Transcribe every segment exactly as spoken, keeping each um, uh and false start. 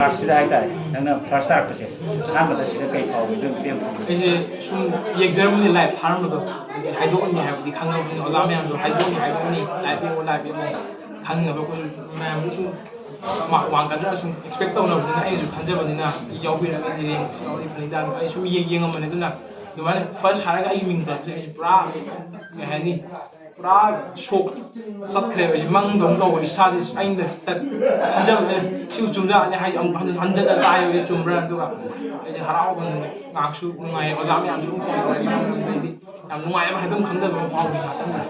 ꯀ꯭ꯂꯥꯁꯁꯤꯗ ꯍꯥꯏꯇꯥꯔꯦ, ꯅꯪꯅ ꯐꯥꯔꯁ ꯇꯥꯔꯛꯄꯁꯦ, ꯑꯍꯥꯟꯕꯗ ꯁꯤꯗ ꯀꯩ ꯐꯥꯎꯒꯦ? ꯑꯗꯨ ꯑꯝꯇ ꯌꯥꯝ ꯊꯝꯕꯤꯌꯨ꯫ ꯑꯩꯁꯦ ꯁꯨꯝ ꯌꯦꯡꯖꯔꯝꯕꯅꯤ ꯂꯥꯏꯚ ꯊꯥꯔꯝꯕꯗꯣ, ꯑꯗꯨꯗꯤ ꯍꯥꯏꯗꯣꯛꯑꯅꯤ ꯍꯥꯏꯕꯗꯤ ꯈꯪꯉꯕꯅꯤꯅ, ꯑꯣꯖꯥ ꯃꯌꯥꯝꯁꯨ ꯍꯥꯏꯗꯣꯛꯑꯅꯤ ꯍꯥꯏꯗꯣꯛꯑꯅꯤ, ꯂꯥꯏꯚ ꯌꯦꯡꯉꯣ ꯂꯥꯏꯚ ꯌꯦꯡꯉꯣ ꯈꯪꯉꯕ ꯑꯩꯈꯣꯏ ꯃꯌꯥꯝꯁꯨ ꯁꯨꯝ ꯃꯥꯔꯛ ꯋꯥꯡꯒꯗ꯭ꯔꯥ ꯁꯨꯝ ꯑꯦꯛꯁꯄꯦꯛ ꯇꯧꯅꯕꯅꯤꯅ, ꯑꯩꯅꯁꯨ ꯈꯟꯖꯕꯅꯤꯅ, ꯌꯥꯎꯕꯤꯔꯒꯗꯤ ꯔꯦꯡ ꯌꯥꯎꯔꯗꯤ ꯐꯅꯤꯗ꯫ ꯑꯩ ꯁꯨꯝ ꯌꯦꯡ ꯌꯦꯡꯉꯝꯕꯅꯦ꯫ ꯑꯗꯨꯅ ꯑꯗꯨꯃꯥꯏꯅ ꯐꯥꯔꯁ ꯍꯥꯏꯔꯒ ꯑꯩꯒꯤ ꯃꯤꯡ ꯄꯜꯂꯛꯄꯁꯦ ꯑꯩꯁꯦ ꯄꯨꯔꯥ, ꯀꯩ ꯍꯥꯏꯅꯤ, ꯄꯨꯔꯥ ꯁꯣꯛ ꯆꯠꯈ꯭ꯔꯦꯕ ꯑꯩꯁꯦ꯫ ꯃꯪꯗꯧꯅ ꯇꯧꯕ ꯏꯁꯥꯁꯦ꯫ ꯑꯩꯅ ꯈꯟꯖꯕꯅꯦ ꯁꯤꯕꯨ ꯆꯨꯝꯖꯥꯠꯅꯤ ꯍꯥꯏꯁꯦ꯫ ꯑꯃꯨꯛ ꯍꯟꯖꯤꯟ ꯍꯟꯖꯤꯟꯅ ꯇꯥꯏꯌꯦꯕ ꯑꯩꯁꯦ ꯆꯨꯝꯕ꯭ꯔꯥ꯫ ꯑꯗꯨꯒ ꯑꯩꯁꯦ ꯍꯔꯥꯎꯕꯅ ꯉꯥꯏꯍꯥꯛꯁꯨ ꯅꯨꯡꯉꯥꯏꯌꯦ꯫ ꯑꯣꯖꯥ ꯃꯌꯥꯝꯁꯨ ꯑꯗꯨꯝ ꯀꯣꯜ ꯇꯧꯔꯛꯑꯦ, ꯃꯔꯛ ꯃꯔꯛꯇ ꯑꯩꯗꯤ ꯌꯥꯝ ꯅꯨꯡꯉꯥꯏꯕ ꯍꯥꯏꯐꯝ ꯈꯪꯗꯕ ꯑꯃ ꯐꯥꯎꯕ ꯉꯥꯛꯇꯪꯗ꯫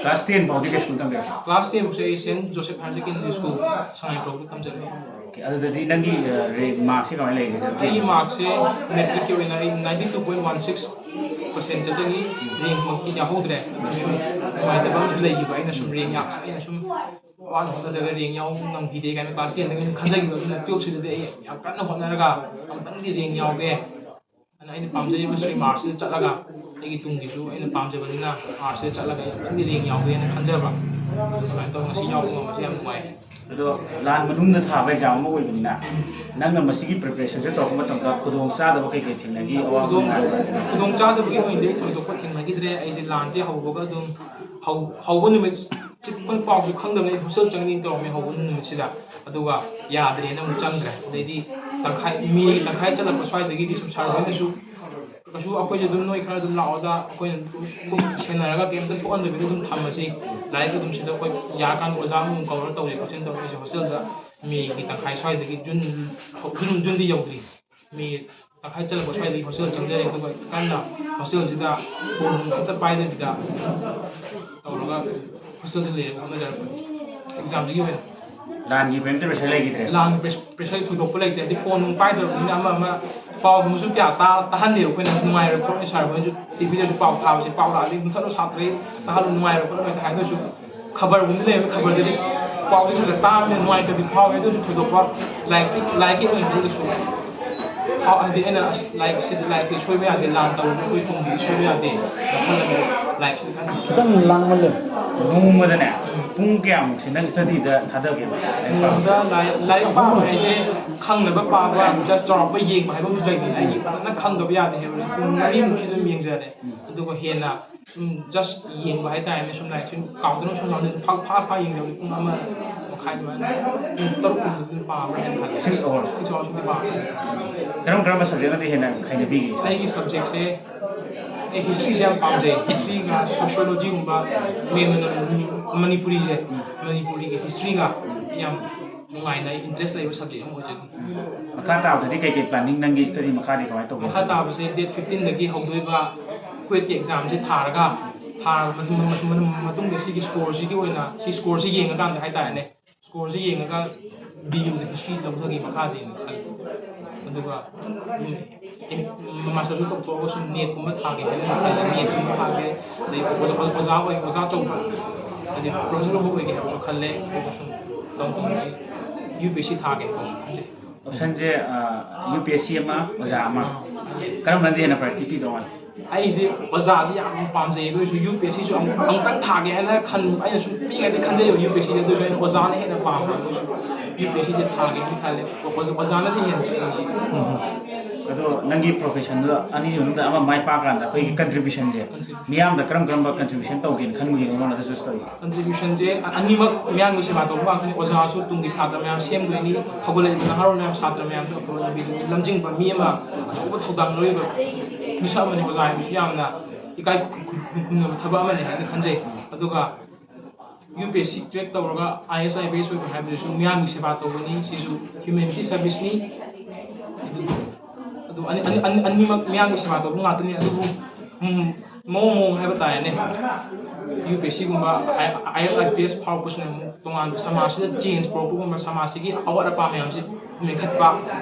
ꯀ꯭ꯂꯥꯁ ꯇꯦꯟ ꯐꯥꯎꯗꯤ ꯀꯩ ꯁ꯭ꯀꯨꯜ ꯇꯝꯕꯤꯔꯛꯀꯦ? ꯀ꯭ꯂꯥꯁ ꯇꯦꯟꯁꯦ ꯑꯩ ꯁꯦꯟ ꯖꯣꯁꯦꯐ ꯍꯥꯌꯔ ꯁꯦꯀꯦꯟꯗꯔꯤ ꯁ꯭ꯀꯨꯜ ꯁꯉꯥꯏꯄ꯭ꯔꯧꯗ ꯇꯝꯖꯔꯛꯑꯦ꯫ ꯑꯣꯀꯦ, ꯑꯗꯨꯗꯗꯤ ꯅꯪꯒꯤ ꯔꯦꯡ ꯃꯥꯔꯛꯁꯦ ꯀꯃꯥꯏꯅ ꯂꯩꯒꯦ? ꯑꯩꯒꯤ ꯃꯥꯔꯛꯁꯦ ꯃꯦꯇ꯭ꯔꯤꯛꯀꯤ ꯑꯣꯏꯅ ꯑꯩ ninety two point one six percent ꯆꯠꯆꯈꯤ꯫ ꯔꯦꯡꯃꯛꯇꯤ ꯌꯥꯎꯍꯧꯗ꯭ꯔꯦ꯫ ꯑꯗꯨꯁꯨ ꯅꯨꯡꯉꯥꯏꯇꯕ ꯑꯃꯁꯨ ꯂꯩꯈꯤꯕ꯫ ꯑꯩꯅ ꯁꯨꯝ ꯔꯦꯡ ꯌꯥꯝ, ꯑꯩꯅ ꯁꯨꯝ ꯋꯥꯅ ꯍꯣꯠꯅꯖꯔꯒ ꯔꯦꯡ ꯌꯥꯎ ꯉꯝꯈꯤꯗꯦ ꯀꯥꯏꯅ ꯀ꯭ꯂꯥꯁ ꯇꯦꯟꯗꯒꯤ ꯑꯩꯅ ꯈꯟꯖꯈꯤꯕ꯫ ꯑꯗꯨꯅ ꯇꯨꯌꯦꯜꯞꯁꯤꯗꯗꯤ ꯑꯩ ꯌꯥꯝ ꯀꯟꯅ ꯍꯣꯠꯅꯔꯒ ꯑꯃꯨꯛꯇꯪꯗꯤ ꯔꯦꯡ ꯌꯥꯎꯒꯦ꯫ ꯑꯗꯨꯅ ꯑꯩꯅ ꯄꯥꯝꯖꯔꯤꯕ ꯁ꯭ꯔꯤ ꯃꯥꯔꯁꯁꯤꯗ ꯆꯠꯂꯒ ꯑꯩꯒꯤ ꯇꯨꯡꯒꯤꯁꯨ ꯑꯩꯅ ꯄꯥꯝꯖꯕꯅꯤꯅ ꯑꯥꯔꯠꯁꯁꯤꯗ ꯆꯠꯂꯒ ꯑꯩ ꯑꯃꯨꯛꯇꯪꯗꯤ ꯔꯦꯡ ꯌꯥꯎꯒꯦꯅ ꯈꯟꯖꯕ꯫ ꯑꯗꯨꯃꯥꯏꯅ ꯇꯧꯔꯒ ꯉꯁꯤ ꯌꯥꯎꯕ ꯉꯝꯕꯁꯦ ꯌꯥꯝ ꯅꯨꯡꯉꯥꯏ꯫ ꯑꯗꯣ ꯂꯥꯟ ꯃꯅꯨꯡꯗ ꯊꯥꯕ ꯑꯦꯛꯖꯥꯝ ꯑꯃ ꯑꯣꯏꯕꯅꯤꯅ, ꯅꯪꯅ ꯃꯁꯤꯒꯤ ꯄ꯭ꯔꯤꯄꯦꯔꯦꯁꯟꯁꯦ ꯇꯧꯔꯛꯄ ꯃꯇꯝꯗ ꯈꯨꯗꯣꯡ ꯆꯥꯗꯕ ꯀꯩ ꯀꯩ ꯊꯦꯡꯅꯈꯤ? ꯑꯋꯥꯕ ꯈꯨꯗꯣꯡ ꯅꯨꯡꯉꯥꯏꯕ? ꯈꯨꯗꯣꯡ ꯆꯥꯗꯕꯒꯤ ꯑꯣꯏꯅꯗꯤ ꯑꯩ ꯊꯣꯏꯗꯣꯛꯄ ꯊꯦꯡꯅꯈꯤꯗ꯭ꯔꯦ꯫ ꯑꯩꯁꯦ ꯂꯥꯟꯁꯦ ꯍꯧꯕꯒ ꯑꯗꯨꯝ ꯍꯧ- ꯍꯧꯕ ꯅꯨꯃꯤꯠ ꯆꯨꯞꯄ ꯄꯥꯎꯁꯨ ꯈꯪꯗꯕꯅ ꯑꯩ ꯍꯣꯁꯇꯦꯜ ꯆꯪꯅꯤꯡ ꯇꯧꯔꯝꯃꯦ ꯍꯧꯕ ꯅꯨꯃꯤꯠꯁꯤꯗ꯫ ꯑꯗꯨꯒ ꯌꯥꯗ꯭ꯔꯦꯅ ꯑꯃꯨꯛ ꯆꯪꯗ꯭ꯔꯦ꯫ ꯑꯗꯩꯗꯤ ꯇꯪꯈꯥꯏ, ꯃꯦꯒꯤ ꯇꯪꯈꯥꯏ ꯆꯜꯂꯛꯄ ꯁ꯭ꯋꯥꯏꯗꯒꯤꯗꯤ ꯁꯨꯝ ꯁꯥꯔ ꯍꯣꯏꯅꯁꯨ ꯀꯩꯁꯨ, ꯑꯩꯈꯣꯏꯁꯦ ꯑꯗꯨꯝ ꯅꯣꯏ ꯈꯔ ꯑꯗꯨꯝ ꯂꯥꯛꯑꯣꯗ, ꯑꯩꯈꯣꯏꯅ ꯑꯗꯨꯝ ꯁꯦꯟꯅꯔꯒ ꯀꯩꯝꯇ ꯊꯣꯛꯍꯟꯗꯕꯤꯗ ꯑꯗꯨꯝ ꯊꯝꯃꯁꯤ, ꯂꯥꯏꯔꯤꯛ ꯑꯗꯨꯝ ꯁꯤꯗ ꯑꯩꯈꯣꯏ ꯌꯥꯔꯀꯥꯟꯗ ꯑꯣꯖꯥ ꯑꯃꯃꯝ ꯀꯧꯔꯒ ꯇꯧꯁꯤ ꯈꯣꯠꯁꯤꯅ ꯇꯧꯔꯒ ꯑꯩꯁꯦ ꯍꯣꯁꯇꯦꯜꯗ ꯃꯦꯒꯤ ꯇꯪꯈꯥꯏ ꯁ꯭ꯋꯥꯏꯗꯒꯤ, ꯖꯨꯟ, ꯖꯨꯟ, ꯖꯨꯟꯗꯤ ꯌꯧꯗ꯭ꯔꯤ, ꯃꯦ ꯇꯪꯈꯥꯏ ꯆꯜꯂꯛꯄ ꯁ꯭ꯋꯥꯏꯗꯒꯤ ꯍꯣꯁꯇꯦꯜ ꯆꯪꯖꯔꯦ꯫ ꯑꯗꯨꯒ ꯀꯟꯅ ꯍꯣꯁꯇꯦꯜꯁꯤꯗ ꯐꯣꯟ ꯑꯝꯇ ꯄꯥꯏꯗꯕꯤꯗ ꯇꯧꯔꯒ ꯍꯣꯁꯇꯦꯜꯁꯤꯗ ꯂꯩꯔꯒ ꯍꯣꯠꯅꯖꯔꯛꯄꯅꯤ꯫ ꯑꯦꯛꯖꯥꯝꯁꯤꯒꯤ ꯑꯣꯏꯅ ꯂꯥꯟꯒꯤ ꯑꯣꯏꯅ ꯄ꯭ꯔꯦꯁꯔ ꯂꯩꯈꯤꯗ꯭ꯔꯦ? ꯂꯥꯟ ꯄ꯭ꯔꯦꯁ- ꯄ꯭ꯔꯦꯁꯔ ꯊꯣꯏꯗꯣꯛꯄ ꯂꯩꯇꯦ꯫ ꯍꯥꯏꯗꯤ ꯐꯣꯟ ꯅꯨꯡ ꯄꯥꯏꯗ꯭ꯔꯕꯅꯤꯅ ꯑꯃ ꯑꯃ ꯄꯥꯎꯒꯨꯝꯕꯁꯨ ꯀꯌꯥ ꯇꯥ- ꯇꯥꯍꯟꯗꯦꯕ꯫ ꯑꯩꯈꯣꯏꯅ ꯅꯨꯡꯉꯥꯏꯔꯣꯏ ꯈꯣꯠꯂꯣꯏ ꯁꯥꯔ ꯍꯣꯏꯅꯁꯨ ꯇꯤꯚꯤꯗꯁꯨ ꯄꯥꯎ ꯊꯥꯕꯁꯦ, "ꯄꯥꯎ ꯂꯥꯛꯑꯗꯤ ꯃꯨꯊꯠꯂꯣ, ꯁꯥꯇ꯭ꯔꯩ ꯇꯥꯍꯜꯂꯨ, ꯅꯨꯡꯉꯥꯏꯔꯣꯏ ꯈꯣꯠꯂꯣꯏ" ꯍꯥꯏꯗꯣꯏꯁꯨ꯫ ꯈꯕꯔꯒꯨꯝꯕꯗꯤ ꯂꯩꯔꯝꯃꯤ, ꯈꯕꯔꯗꯗꯤ ꯄꯥꯎꯗꯤ ꯈꯔ ꯈꯔ ꯇꯥꯕꯅꯤꯅ ꯅꯨꯡꯉꯥꯏꯇꯕꯗꯤ ꯐꯥꯎꯋꯦ꯫ ꯑꯗꯨ ꯑꯣꯏꯔꯁꯨ ꯊꯣꯏꯗꯣꯛꯄ ꯂꯥꯏꯔꯤꯛꯀꯤ, ꯂꯥꯏꯔꯤꯛꯀꯤ ꯑꯣꯏꯅꯗꯤ ꯀꯩꯁꯨ ꯐꯥꯎ-, ꯍꯥꯏꯗꯤ ꯑꯩꯅ ꯑꯁ ꯂꯥꯏꯔꯤꯛꯁꯤꯗꯤ, ꯂꯥꯏꯔꯤꯛꯇꯤ ꯁꯣꯏꯕ ꯌꯥꯗꯦ, ꯂꯥꯟ ꯇꯧꯔꯁꯨ ꯑꯩꯈꯣꯏ ꯇꯨꯡꯒꯤꯗꯤ ꯁꯣꯏꯕ ꯌꯥꯗꯦ ꯈꯜꯂꯒ ꯂꯥꯏꯔꯤꯛꯁꯤꯗꯤ ꯀꯟꯅ ꯈꯤꯇꯪ ꯂꯥꯡꯃꯜꯂꯦ꯫ ꯅꯣꯡꯃꯗꯅꯦ ꯄꯨꯡ ꯀꯌꯥꯃꯨꯛꯁꯦ ꯅꯪ ꯁ꯭ꯇꯗꯤꯗ ꯊꯥꯗꯒꯦꯕ? ꯂꯥꯏꯔꯤꯛ ꯄꯥꯕ? ꯅꯣꯡꯃꯗ ꯂꯥꯏ- ꯂꯥꯏꯔꯤꯛ ꯄꯥꯕ ꯍꯥꯏꯁꯦ ꯈꯪꯅꯕ ꯄꯥꯕ, ꯖꯁ ꯆꯥꯎꯔꯥꯛꯄ ꯌꯦꯡꯕ ꯍꯥꯏꯕ ꯑꯃꯁꯨ ꯂꯩꯕꯅꯤꯅ ꯑꯩ ꯐꯖꯅ ꯈꯪꯗꯕ ꯌꯥꯗꯦ ꯍꯥꯏꯕꯁꯦ ꯄꯨꯡ ꯃꯔꯤꯃꯨꯛꯁꯤ ꯑꯗꯨꯝ ꯌꯦꯡꯖꯔꯦ꯫ ꯑꯗꯨꯒ ꯍꯦꯟꯅ ꯁꯨꯝ ꯖꯁ ꯌꯦꯡꯕ ꯍꯥꯏꯇꯥꯔꯦꯅꯦ, ꯁꯨꯝ ꯂꯥꯏꯔꯤꯛ ꯁꯨꯝ ꯀꯥꯎꯗꯅ ꯁꯨꯝ ꯀꯥꯎꯗꯅ ꯐꯥꯛ ꯐꯥꯛ ꯐꯥꯛ ꯌꯦꯡꯖꯕꯗꯤ ꯄꯨꯡ ꯑꯃ ꯃꯈꯥꯏ ꯑꯗꯨꯃꯥꯏꯅ, ꯄꯨꯡ ꯇꯔꯨꯛ ꯀꯨꯝꯕꯗꯤ ꯑꯗꯨꯝ ꯄꯥꯕ꯭ꯔꯥ ꯍꯥꯏꯅ ꯈꯜꯂꯦ꯫ Six hours? Six hours ꯃꯨꯛꯇꯤ ꯄꯥꯕ꯭ꯔꯥ? ꯀꯔꯝ ꯀꯔꯝꯕ ꯁꯕꯖꯦꯛꯅꯗꯤ ꯍꯦꯟꯅ ꯈꯩꯅꯕꯤꯒꯦ? ꯑꯩꯒꯤ ꯁꯕꯖꯦꯛꯁꯦ, ꯑꯩ ꯍꯤꯁꯇ꯭ꯔꯤꯁꯦ ꯌꯥꯝ ꯄꯥꯝꯖꯩ꯫ ꯍꯤꯁꯇ꯭ꯔꯤꯒ ꯁꯣꯁꯤꯌꯣꯂꯣꯖꯤꯒꯨꯝꯕ, ꯃꯦꯟ ꯑꯣꯏꯅ ꯃꯅꯤꯄꯨꯔꯤꯁꯦ, ꯃꯅꯤꯄꯨꯔꯤꯒꯤ ꯍꯤꯁꯇ꯭ꯔꯤꯒ ꯌꯥꯝ ꯅꯨꯡꯉꯥꯏꯅ ꯑꯩ ꯏꯟꯇꯔꯦꯁ ꯂꯩꯕ ꯁꯕꯖꯦꯛ ꯑꯃ ꯑꯣꯏꯖꯩ꯫ ꯃꯈꯥ ꯇꯥꯕꯗꯗꯤ ꯀꯩꯀꯩ ꯄ꯭ꯂꯥꯅꯤꯡ ꯅꯪꯒꯤ ꯁ꯭ꯇꯗꯤ ꯃꯈꯥꯗꯤ ꯀꯃꯥꯏꯅ ꯇꯧꯒꯦ? ꯃꯈꯥ ꯇꯥꯕꯁꯦ ꯗꯦꯠ ꯐꯤꯐꯇꯤꯟꯗꯒꯤ ꯍꯧꯗꯣꯏꯕ ꯀ꯭ꯋꯦꯠꯀꯤ ꯑꯦꯛꯖꯥꯝꯁꯦ ꯊꯥꯔꯒ, ꯊꯥꯔꯕ ꯃꯇꯨꯡ, ꯃꯇꯨꯡ, ꯃꯇꯨꯡ, ꯃꯇꯨꯡꯗ ꯁꯤꯒꯤ ꯁ꯭ꯀꯣꯔꯁꯤꯒꯤ ꯑꯣꯏꯅ, ꯁꯤ ꯁ꯭ꯀꯣꯔꯁꯤ ꯌꯦꯡꯉꯀꯥꯟꯗ ꯍꯥꯏꯇꯥꯔꯦꯅꯦ, ꯁ꯭ꯀꯣꯔꯁꯤ ꯌꯦꯡꯉꯒ ꯕꯤ ꯌꯨꯗ ꯍꯤꯁꯇ꯭ꯔꯤ ꯂꯧꯊꯒꯦ ꯃꯈꯥꯁꯦꯅ ꯈꯜꯂꯤ꯫ ꯑꯗꯨꯒ ꯃꯥꯁꯇꯔꯁꯨ ꯇꯧꯊꯣꯛꯑꯒ ꯁꯨꯝ ꯅꯦꯠꯀꯨꯝꯕ ꯊꯥꯒꯦ ꯍꯥꯏꯅ ꯈꯜꯂꯤ꯫ ꯅꯦꯠꯀꯨꯝꯕ ꯊꯥꯒꯦ, ꯑꯗꯩ ꯑꯣꯖꯥ, ꯑꯣꯖꯥ ꯑꯣꯏ, ꯑꯣꯖꯥ ꯑꯆꯧꯕ, ꯑꯗꯩ ꯄ꯭ꯔꯣꯐꯦꯁꯔꯒꯨꯝꯕ ꯑꯣꯏꯒꯦ ꯍꯥꯏꯕꯁꯨ ꯈꯜꯂꯦ꯫ ꯑꯗꯨꯒ ꯁꯨꯝ ꯇꯧ ꯇꯧꯅ ꯌꯨ ꯄꯤ ꯑꯦꯁ ꯁꯤ ꯊꯥꯒꯦ ꯍꯥꯏꯕꯁꯨ ꯈꯟꯖꯩ꯫ ꯑꯣꯞꯁꯟꯁꯦ, ꯌꯨ ꯄꯤ ꯑꯦꯁ ꯁꯤ ꯑꯃ, ꯑꯣꯖꯥ ꯑꯃ, ꯀꯔꯝꯕꯅꯗꯤ ꯍꯦꯟꯅ ꯄ꯭ꯔꯥꯏꯌꯣꯔꯤꯇꯤ ꯄꯤꯗꯧ ꯃꯥꯜꯂꯤ? ꯑꯩꯁꯦ ꯑꯣꯖꯥꯁꯤ ꯌꯥꯝ ꯄꯥꯝꯖꯩ, ꯑꯗꯨ ꯑꯣꯏꯔꯁꯨ ꯌꯨ ꯄꯤ ꯑꯦꯁ ꯁꯤꯁꯨ ꯑꯃꯨꯛ, ꯑꯃꯨꯛꯇꯪ ꯊꯥꯒꯦ ꯍꯥꯏꯅ ꯈꯟ-, ꯑꯩꯅ ꯁꯨꯝ ꯄꯤꯛꯏꯉꯩꯗꯒꯤ ꯈꯟꯖꯩꯕ ꯌꯨ ꯄꯤ ꯑꯦꯁ ꯁꯤꯁꯦ, ꯑꯗꯨ ꯑꯣꯏꯔꯁꯨ ꯑꯩꯅ ꯑꯣꯖꯥꯅ ꯍꯦꯟꯅ ꯄꯥꯝꯕ, ꯑꯗꯨ ꯑꯣꯏꯔꯁꯨ ꯌꯨ ꯄꯤ ꯑꯦꯁ ꯁꯤꯁꯦ ꯊꯥꯒꯦꯅ ꯈꯜꯂꯦ꯫ ꯑꯣꯖꯥ-, ꯑꯣꯖꯥꯅꯗꯤ ꯍꯦꯟꯅ ꯆꯠꯅꯤꯡꯉꯦ ꯑꯩꯁꯦ꯫ ꯑꯗꯣ ꯅꯪꯒꯤ ꯄ꯭ꯔꯣꯐꯦꯁꯟꯗꯨꯗ ꯑꯅꯤꯁꯤ ꯃꯅꯨꯡꯗ ꯑꯃ ꯃꯥꯏ ꯄꯥꯛꯀꯥꯟꯗ ꯑꯩꯈꯣꯏꯒꯤ ꯀꯟꯇ꯭ꯔꯤꯕ꯭ꯌꯨꯁꯟꯁꯦ ꯃꯤꯌꯥꯝꯗ ꯀꯔꯝ ꯀꯔꯝꯕ ꯀꯟꯇ꯭ꯔꯤꯕ꯭ꯌꯨꯁꯟ ꯇꯧꯒꯦꯅ ꯈꯟꯕꯒꯤꯅꯣ ꯅꯪꯅ ꯆꯨꯁ ꯇꯧꯔꯤꯁꯦ? ꯀꯟꯇ꯭ꯔꯤꯕ꯭ꯌꯨꯁꯟꯁꯦ ꯑꯅꯤꯃꯛ ꯃꯤꯌꯥꯝꯒꯤ ꯁꯦꯕꯥ ꯇꯧꯕ ꯉꯥꯛꯇꯅꯤ꯫ ꯑꯣꯖꯥꯁꯨ ꯇꯨꯡꯒꯤ ꯁꯥꯇ꯭ꯔ ꯃꯌꯥꯝ ꯁꯦꯝꯗꯣꯏꯅꯤ, ꯍꯧꯒꯠꯂꯛꯏꯕ ꯅꯍꯥꯔꯣꯜ ꯃꯌꯥꯝ, ꯁꯥꯇ꯭ꯔ ꯃꯌꯥꯝꯁꯨ ꯑꯐꯕ ꯂꯝꯕꯤꯗ ꯂꯝꯖꯤꯡꯕ ꯃꯤ ꯑꯃ ꯑꯆꯧꯕ ꯊꯧꯗꯥꯡ ꯂꯧꯔꯤꯕ ꯃꯤꯁꯛ ꯑꯃꯅꯤ꯫ ꯑꯣꯖꯥ ꯍꯥꯏꯕꯁꯤ ꯌꯥꯝꯅ ꯏꯀꯥꯏ ꯈꯨꯝ-, ꯈꯨꯝ-, ꯈꯨꯝꯅꯕ ꯊꯕꯛ ꯑꯃꯅꯤ ꯍꯥꯏꯅ ꯈꯟꯖꯩ꯫ ꯑꯗꯨꯒ ꯌꯨ ꯄꯤ ꯑꯦꯁ ꯁꯤ ꯀ꯭ꯔꯦꯛ ꯇꯧꯔꯒ ꯑꯥꯏ ꯑꯦꯁ, ꯑꯥꯏ ꯄꯤ ꯑꯦꯁ ꯑꯣꯏꯕ ꯍꯥꯏꯕꯁꯤꯁꯨ ꯃꯤꯌꯥꯝꯒꯤ ꯁꯦꯕꯥ ꯇꯧꯕꯅꯤ꯫ ꯁꯤꯁꯨ ꯍ꯭ꯌꯨꯃꯦꯅꯤꯇꯤ ꯁꯔꯚꯤꯁꯅꯤ꯫ ꯑꯗꯨ, ꯑꯗꯨ ꯑꯅꯤ-, ꯑꯅꯤ-, ꯑꯅꯤ-, ꯑꯅꯤꯃꯛ ꯃꯤꯌꯥꯝꯒꯤ ꯁꯦꯕꯥ ꯇꯧꯕ ꯉꯥꯛꯇꯅꯤ꯫ ꯑꯗꯨꯕꯨ, ꯎꯝ, ꯃꯑꯣꯡ ꯃꯑꯣꯡ ꯍꯥꯏꯕ ꯇꯥꯔꯦꯅꯦ, ꯌꯨ ꯄꯤ ꯑꯦꯁ ꯁꯤꯒꯨꯝꯕ, ꯑꯥꯏ ꯑꯦꯁ, ꯑꯥꯏ ꯄꯤ ꯑꯦꯁ ꯐꯥꯎꯔꯛꯄꯁꯤꯅ ꯑꯃꯨꯛ ꯇꯣꯉꯥꯟꯕ ꯁꯃꯥꯖꯁꯤꯗ ꯆꯦꯟꯖ ꯄꯨꯔꯛꯄꯒꯨꯝꯕ, ꯁꯃꯥꯖꯁꯤꯒꯤ ꯑꯋꯥꯠ ꯑꯄꯥ ꯃꯌꯥꯝꯁꯤ ꯃꯦꯟꯈꯠꯄ,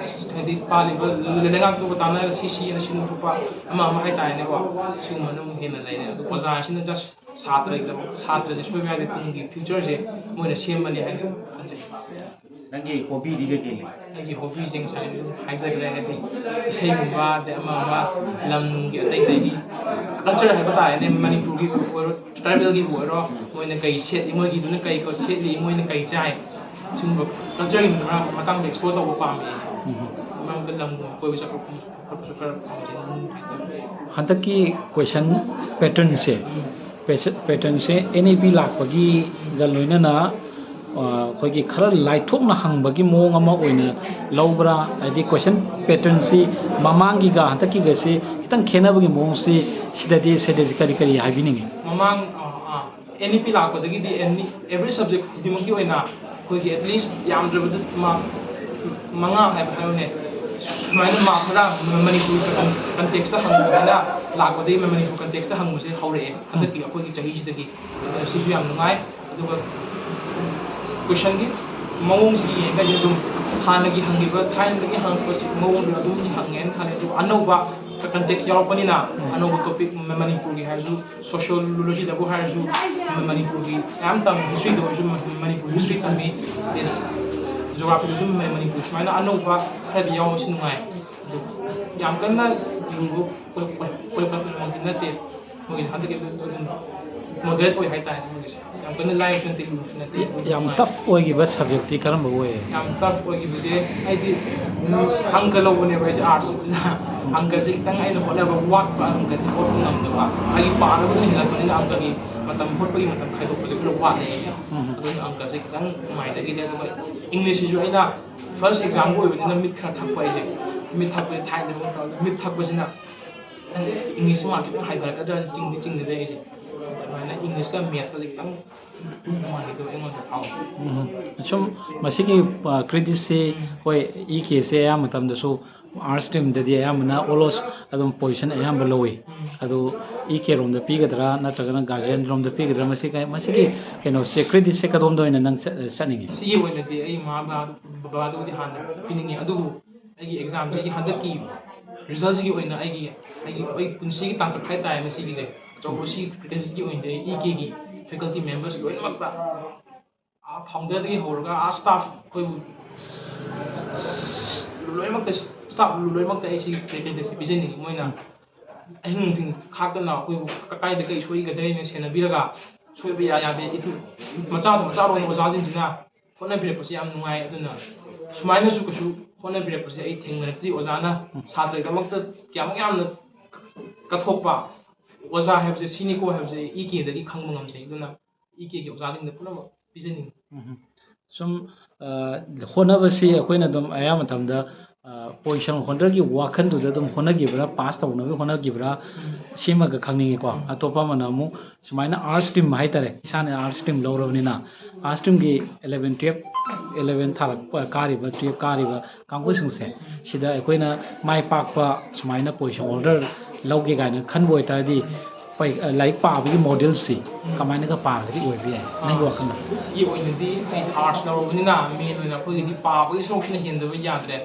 ꯍꯥꯏꯗꯤ ꯄꯥꯜꯂꯤꯕ ꯂꯩꯉꯥꯛꯇꯨꯒ ꯇꯥꯟꯅꯔꯒ ꯁꯤ ꯁꯤ ꯑꯅ ꯁꯤꯟꯗꯣꯛꯄ ꯑꯃ ꯑꯃ ꯍꯥꯏꯇꯥꯔꯦꯅꯦꯀꯣ꯫ ꯁꯤꯒꯨꯝꯕꯅ ꯑꯃꯨꯛ ꯍꯦꯟꯅ ꯂꯩꯔꯦ꯫ ꯑꯗꯨ ꯑꯣꯖꯥ ꯍꯥꯏꯁꯤꯅ ꯖꯁ ꯁꯥꯇ꯭ꯔꯒꯤꯗꯃꯛꯇ, ꯁꯥꯇ꯭ꯔꯁꯦ ꯁꯣꯏꯕ ꯌꯥꯗꯦ, ꯇꯨꯡꯒꯤ ꯐ꯭ꯌꯨꯆꯔꯁꯦ ꯃꯣꯏꯅ ꯁꯦꯝꯕꯅꯤ ꯍꯥꯏꯅ ꯈꯟꯖꯩ꯫ ꯅꯪꯒꯤ ꯍꯣꯕꯤꯗꯤ ꯀꯩꯀꯩ ꯂꯩ? ꯑꯩꯒꯤ ꯍꯣꯕꯤꯁꯦ ꯉꯁꯥꯏ ꯍꯥꯏꯖꯈ꯭ꯔꯦ, ꯍꯥꯏꯗꯤ ꯏꯁꯩꯒꯨꯝꯕ, ꯑꯗꯩ ꯑꯃ ꯑꯃ ꯂꯝꯒꯤ ꯑꯇꯩ ꯑꯇꯩꯒꯤ ꯀꯜꯆꯔ ꯍꯥꯏꯕ ꯇꯥꯔꯦꯅꯦ, ꯃꯅꯤꯄꯨꯔꯒꯤ ꯑꯣꯏꯔꯣ, ꯇ꯭ꯔꯥꯏꯕꯦꯜꯒꯤꯕꯨ ꯑꯣꯏꯔꯣ, ꯃꯣꯏꯅ ꯀꯩ ꯁꯦꯠꯂꯤ, ꯃꯣꯏꯒꯤꯗꯨꯅ ꯀꯩ ꯁꯦꯠꯂꯤ, ꯃꯣꯏꯅ ꯀꯩ ꯆꯥꯏ, ꯁꯤꯒꯨꯝꯕ ꯀꯜꯆꯔꯒꯤ ꯃꯇꯥꯡꯗ ꯑꯦꯛꯁꯄ꯭ꯂꯣꯔ ꯇꯧꯕ ꯄꯥꯝꯃꯦ ꯑꯩꯁꯦ꯫ ꯃꯔꯝꯗꯤ ꯂꯝꯒꯨꯝꯕ ꯀꯣꯏꯕ ꯆꯠꯄ ꯈꯣꯠꯄꯁꯨ ꯈꯔ ꯄꯥꯝꯖꯩ꯫ ꯍꯟꯗꯛꯀꯤ ꯀꯣꯏꯁꯟ ꯄꯦꯇꯔꯟꯁꯦ, ꯄꯦꯇꯔꯟꯁꯦ ꯑꯦꯟ ꯏ ꯄꯤ ꯂꯥꯛꯄꯒꯤꯒ ꯂꯣꯏꯅꯅ ꯑꯩꯈꯣꯏꯒꯤ ꯈꯔ ꯂꯥꯏꯊꯣꯛꯅ ꯍꯪꯕꯒꯤ ꯃꯑꯣꯡ ꯑꯃ ꯑꯣꯏꯅ ꯂꯧꯕ꯭ꯔꯥ? ꯍꯥꯏꯗꯤ ꯀꯣꯏꯁꯟ ꯄꯦꯇꯔꯟꯁꯤ ꯃꯃꯥꯡꯒꯤꯒ ꯍꯟꯗꯛꯀꯤꯒꯁꯤ ꯈꯤꯇꯪ ꯈꯦꯠꯅꯕꯒꯤ ꯃꯑꯣꯡꯁꯤ, ꯁꯤꯗꯗꯤ ꯁꯤꯗꯗꯤ ꯀꯔꯤ ꯀꯔꯤ ꯍꯥꯏꯕꯤꯅꯤꯡꯉꯤ? ꯃꯃꯥꯡ ꯑꯦꯟ ꯏ ꯄꯤ ꯂꯥꯛꯄꯗꯒꯤꯗꯤ ꯑꯦꯅꯤ ꯑꯦꯕ꯭ꯔꯤ ꯁꯕꯖꯦꯛ ꯈꯨꯗꯤꯡꯃꯛꯀꯤ ꯑꯣꯏꯅ ꯑꯩꯈꯣꯏꯒꯤ ꯑꯦꯠꯂꯤꯁ ꯌꯥꯝꯗ꯭ꯔꯕꯗ ꯃꯥꯔꯛ ꯃꯉꯥ ꯍꯥꯏꯕ ꯍꯥꯏꯔꯣꯅꯦ, ꯁꯨꯃꯥꯏꯅ ꯃꯥꯔꯛ ꯈꯔ ꯃꯅꯤꯄꯨꯔ ꯀꯟꯇꯦꯛꯁꯇ ꯍꯪꯕꯗ ꯂꯥꯛꯄꯗꯒꯤ ꯃꯅꯤꯄꯨꯔ ꯀꯟꯇꯦꯛꯁꯇ ꯍꯪꯕꯁꯦ ꯍꯧꯔꯛꯑꯦ ꯍꯟꯗꯛꯀꯤ ꯑꯩꯈꯣꯏꯒꯤ ꯆꯍꯤꯁꯤꯗꯒꯤ꯫ ꯑꯗꯨꯅ ꯁꯤꯁꯨ ꯌꯥꯝ ꯅꯨꯡꯉꯥꯏ꯫ ꯑꯗꯨꯒ ꯀꯣꯏꯁꯟꯒꯤ ꯃꯑꯣꯡꯁꯤꯗꯤ ꯌꯦꯡꯉꯒꯗꯤ ꯑꯗꯨꯝ ꯍꯥꯟꯅꯒꯤ ꯍꯪꯈꯤꯕ, ꯊꯥꯏꯅꯗꯒꯤ ꯍꯪꯉꯛꯄꯁꯤ ꯃꯑꯣꯡꯗꯨ ꯑꯗꯨꯝꯗꯤ ꯍꯪꯉꯦꯅ ꯈꯜꯂꯦ꯫ ꯑꯗꯨꯒ ꯑꯅꯧꯕ ꯀꯟꯇꯦꯛꯁ ꯌꯥꯎꯔꯛꯄꯅꯤꯅ, ꯑꯅꯧꯕ ꯇꯣꯄꯤꯛ ꯃꯅꯤꯄꯨꯔꯒꯤ ꯍꯥꯏꯔꯁꯨ, ꯁꯣꯁꯤꯌꯣꯂꯣꯖꯤꯗꯕꯨ ꯍꯥꯏꯔꯁꯨ, ꯃꯅꯤꯄꯨꯔꯒꯤ ꯃꯌꯥꯝ ꯇꯝꯃꯤ, ꯍꯤꯁꯇ꯭ꯔꯤꯗ ꯑꯣꯏꯔꯁꯨ ꯃꯅꯤꯄꯨꯔ ꯍꯤꯁꯇ꯭ꯔꯤ ꯇꯝꯃꯤ, ꯖꯣꯒ꯭ꯔꯥꯐꯤꯗꯁꯨ ꯃꯅꯤꯄꯨꯔ, ꯁꯨꯃꯥꯏꯅ ꯑꯅꯧꯕ ꯈꯔꯗꯤ ꯌꯥꯎꯕꯁꯤ ꯅꯨꯡꯉꯥꯏ꯫ ꯑꯗꯨ ꯌꯥꯝ ꯀꯟꯅ ꯂꯨꯕ ꯈꯣꯠꯄꯃꯛꯇꯤ ꯅꯠꯇꯦ꯫ ꯃꯣꯏꯒꯤ ꯍꯟꯗꯛꯀꯤ ꯑꯗꯨꯝ ꯃꯣꯗꯔꯦꯠ ꯑꯣꯏ ꯍꯥꯏꯇꯥꯔꯦ ꯃꯣꯏꯒꯤꯁꯦ꯫ ꯌꯥꯝ ꯀꯟꯅ ꯂꯥꯏꯕꯁꯨ ꯅꯠꯇꯦ, ꯂꯨꯕꯁꯨ ꯅꯠꯇꯦ꯫ ꯌꯥꯝ ꯇꯐ ꯑꯣꯏꯈꯤꯕ ꯁꯕꯖꯦꯛꯇꯤ ꯀꯔꯝꯕ ꯑꯣꯏ? ꯌꯥꯝ ꯇꯐ ꯑꯣꯏꯈꯤꯕꯁꯦ, ꯑꯩꯗꯤ ꯑꯪꯀ ꯂꯧꯕꯅꯦꯕ ꯑꯩꯁꯦ ꯑꯥꯔꯠꯁꯁꯤꯅ꯫ ꯑꯪꯀꯁꯦ ꯈꯤꯇꯪ ꯑꯩꯅ ꯍꯣꯠꯅꯕ ꯋꯥꯠꯄ, ꯑꯪꯀꯁꯦ ꯍꯣꯠꯄ ꯉꯝꯗꯕ, ꯑꯩꯒꯤ ꯄꯥꯗꯕꯗꯨꯅ ꯍꯦꯜꯂꯛꯄꯅꯤꯅ ꯑꯪꯀꯒꯤ ꯃꯇꯝ, ꯍꯣꯠꯄꯒꯤ ꯃꯇꯝ ꯈꯥꯏꯗꯣꯛꯄꯁꯦ ꯈꯔ ꯋꯥꯠꯂꯦ꯫ ꯑꯗꯨꯅ ꯑꯪꯀꯁꯦ ꯈꯤꯇꯪ ꯅꯨꯡꯉꯥꯏꯖꯈꯤꯗꯦ꯫ ꯑꯗꯨꯒ ꯏꯪꯂꯤꯁꯁꯤꯁꯨ ꯑꯩꯅ ꯐꯥꯔꯁ ꯑꯦꯛꯖꯥꯝꯒ ꯑꯣꯏꯕꯅꯤꯅ ꯃꯤꯠ ꯈꯔ ꯊꯛꯄ ꯑꯩꯁꯦ꯫ ꯃꯤꯠ ꯊꯛꯄꯁꯦ ꯊꯥꯏꯅ ꯃꯇꯝꯗ ꯃꯤꯠ ꯊꯛꯄꯁꯤꯅ ꯏꯪꯂꯤꯁꯁꯤ ꯃꯥꯔꯛ ꯈꯤꯇꯪ ꯍꯟꯊꯔꯛꯀꯗ꯭ꯔꯥ ꯆꯤꯡꯗꯤ ꯆꯤꯡꯅꯖꯩ ꯑꯩꯁꯦ꯫ ꯑꯗꯨꯃꯥꯏꯅ ꯏꯪꯂꯤꯁꯀ ꯃꯦꯠꯁꯀꯁꯦ ꯈꯤꯇꯪ ꯅꯨꯡꯉꯥꯏꯈꯤꯗꯕ ꯑꯩꯉꯣꯟꯗ ꯐꯥꯎꯏ꯫ ꯎꯝ꯫ ꯁꯨꯝ ꯃꯁꯤꯒꯤ ꯀ꯭ꯔꯤꯗꯤꯠꯁꯤ, ꯍꯣꯏ, ꯏ ꯀꯦꯁꯦ ꯑꯌꯥꯝꯕ ꯃꯇꯝꯗꯁꯨ ꯑꯥꯔꯠꯁ ꯁ꯭ꯇ꯭ꯔꯤꯝꯗꯗꯤ ꯑꯌꯥꯝꯕꯅ ꯑꯣꯜꯃꯣꯁ ꯑꯗꯨꯝ ꯄꯣꯖꯤꯁꯟ ꯑꯌꯥꯝꯕ ꯂꯧꯋꯤ꯫ ꯑꯗꯨ ꯏ ꯀꯦ ꯔꯣꯝꯗ ꯄꯤꯒꯗ꯭ꯔꯥ ꯅꯠꯇ꯭ꯔꯒꯅ ꯒꯥꯔꯖꯤꯌꯟ ꯔꯣꯝꯗ ꯄꯤꯒꯗ꯭ꯔꯥ? ꯃꯁꯤ ꯀ-, ꯃꯁꯤꯒꯤ ꯀꯩꯅꯣꯁꯦ, ꯀ꯭ꯔꯤꯗꯤꯠꯁꯦ ꯀꯗꯣꯝꯗ ꯑꯣꯏꯅ ꯅꯪ ꯆꯠ-, ꯆꯠꯅꯤꯡꯉꯤ? ꯁꯤꯒꯤ ꯑꯣꯏꯅꯗꯤ ꯑꯩ ꯏꯃꯥ ꯕꯕꯥ-, ꯕꯕꯥꯗꯕꯨꯗꯤ ꯍꯥꯟꯅ ꯄꯤꯅꯤꯡꯉꯤ, ꯑꯗꯨꯕꯨ ꯑꯩꯒꯤ ꯑꯦꯛꯖꯥꯝꯁꯤꯒꯤ ꯍꯟꯗꯛꯀꯤ ꯔꯤꯖꯜꯁꯤꯒꯤ ꯑꯣꯏꯅ ꯑꯩꯒꯤ, ꯑꯩꯒꯤ, ꯑꯩ ꯄꯨꯟꯁꯤꯒꯤ ꯇꯥꯡꯀꯛ ꯍꯥꯏꯇꯥꯔꯦ ꯃꯁꯤꯒꯤꯁꯦ꯫ ꯑꯆꯧꯕ ꯁꯤ ꯀ꯭ꯔꯤꯗꯤꯠꯀꯤ ꯑꯣꯏꯅꯗꯤ ꯑꯩ ꯏ ꯀꯦꯒꯤ ꯐꯦꯀꯜꯇꯤ ꯃꯦꯝꯕꯔꯁ ꯂꯣꯏꯅꯃꯛꯇ ꯐꯥꯎꯟꯗꯔꯗꯒꯤ ꯍꯧꯔꯒ ꯑꯥ ꯁ꯭ꯇꯥꯐ ꯑꯩꯈꯣꯏꯕꯨ ꯂꯣꯏꯅꯃꯛꯇ, ꯁ꯭ꯇꯥꯐ ꯂꯣꯏꯅꯃꯛꯇ ꯑꯩ ꯁꯤ ꯀ꯭ꯔꯤꯇꯤꯅꯤꯇꯤ ꯄꯤꯖꯅꯤꯡꯉꯤ꯫ ꯃꯣꯏꯅ ꯑꯍꯤꯡ ꯅꯨꯡꯊꯤꯜ ꯈꯥꯛꯇꯅ ꯑꯩꯈꯣꯏꯕꯨ ꯀ-, ꯀꯥꯏꯗ ꯀꯩ ꯁꯣꯏꯒꯗ꯭ꯔꯦꯅ ꯁꯦꯟꯅꯕꯤꯔꯒ, ꯁꯣꯏꯕ ꯌꯥ ꯌꯥꯗꯦ, ꯏꯗꯨ ꯃꯆꯥꯗ ꯃꯆꯥꯔꯣꯏ ꯑꯣꯖꯥꯁꯤꯡꯁꯤꯅ ꯍꯣꯠꯅꯕꯤꯔꯛꯄꯁꯦ ꯌꯥꯝ ꯅꯨꯡꯉꯥꯏ꯫ ꯑꯗꯨꯅ ꯁꯨꯃꯥꯏꯅꯁꯨ ꯀꯩꯁꯨ ꯍꯣꯠꯅꯕꯤꯔꯛꯄꯁꯦ ꯑꯩ ꯊꯦꯡꯅꯔꯛꯇ꯭ꯔꯤ꯫ ꯑꯣꯖꯥꯅ ꯁꯥꯇ꯭ꯔꯒꯤꯗꯃꯛꯇ ꯀꯌꯥꯃꯨꯛ ꯌꯥꯝꯅ ꯀꯠꯊꯣꯛꯄ ꯑꯣꯖꯥ ꯍꯥꯏꯕꯁꯦ ꯁꯤꯅꯤꯀꯣ ꯍꯥꯏꯕꯁꯦ ꯑꯩ ꯏ ꯀꯦꯗꯒꯤ ꯈꯪꯕ ꯉꯝꯖꯩ꯫ ꯑꯗꯨꯅ ꯏ ꯀꯦꯒꯤ ꯑꯣꯖꯥꯁꯤꯡꯗ ꯄꯨꯝꯅꯃꯛ ꯄꯤꯖꯅꯤꯡꯉꯤ꯫ ꯎꯝ꯫ ꯁꯨꯝ, ꯑ, ꯍꯣꯠꯅꯕꯁꯤ ꯑꯩꯈꯣꯏꯅ ꯑꯗꯨꯝ ꯑꯌꯥꯝꯕ ꯃꯇꯝꯗ, ꯑ, ꯄꯣꯖꯤꯁꯟ ꯍꯣꯜꯗꯔꯒꯤ ꯋꯥꯈꯜꯗꯨꯗ ꯑꯗꯨꯝ ꯍꯣꯠꯅꯈꯤꯕ꯭ꯔꯥ, ꯄꯥꯁ ꯇꯧꯅꯕꯒꯤ ꯍꯣꯠꯅꯈꯤꯕ꯭ꯔꯥ, ꯁꯤꯃꯒ ꯈꯪꯅꯤꯡꯉꯤꯀꯣ꯫ ꯑꯇꯣꯞꯄ ꯑꯃꯅ ꯑꯃꯨꯛ ꯁꯨꯃꯥꯏꯅ ꯑꯥꯔꯠꯁ ꯁ꯭ꯇ꯭ꯔꯤꯝ ꯍꯥꯏꯇꯥꯔꯦ, ꯏꯁꯥꯅ ꯑꯥꯔꯠꯁ ꯁ꯭ꯇ꯭ꯔꯤꯝ ꯂꯧꯔꯕꯅꯤꯅ, ꯑꯥꯔꯠꯁ ꯁ꯭ꯇ꯭ꯔꯤꯝꯒꯤ ꯏꯂꯚꯦꯟ, ꯇꯨꯌꯦꯜꯞ, ꯏꯂꯚꯦꯟ ꯊꯥꯔꯛꯄ, ꯀꯥꯔꯤꯕ, ꯇꯨꯌꯦꯜꯞ ꯀꯥꯔꯤꯕ ꯀꯥꯡꯕꯨꯁꯤꯡꯁꯦ, ꯁꯤꯗ ꯑꯩꯈꯣꯏꯅ ꯃꯥꯏ ꯄꯥꯛꯄ ꯁꯨꯃꯥꯏꯅ ꯄꯣꯖꯤꯁꯟ ꯍꯣꯜꯗꯔ ꯂꯧꯒꯦ ꯀꯥꯏꯅ ꯈꯟꯕ ꯑꯣꯏꯇꯥꯔꯗꯤ, ꯄꯩ-, ꯂꯥꯏꯔꯤꯛ ꯄꯥꯕꯒꯤ ꯃꯣꯗꯦꯜꯁꯤ ꯀꯃꯥꯏꯅꯒ ꯄꯥꯔꯒꯗꯤ ꯑꯣꯏꯕ ꯌꯥꯏ, ꯅꯪꯒꯤ ꯋꯥꯈꯜꯗ? ꯁꯤꯒꯤ ꯑꯣꯏꯅꯗꯤ ꯑꯩ ꯑꯥꯔꯠꯁ ꯂꯧꯔꯕꯅꯤꯅ, ꯃꯦꯟ ꯑꯣꯏꯅ ꯑꯩꯈꯣꯏꯒꯤꯗꯤ ꯄꯥꯕꯒꯤ ꯁꯔꯨꯛꯁꯤꯅ ꯍꯦꯟꯗꯕ ꯌꯥꯗ꯭ꯔꯦ꯫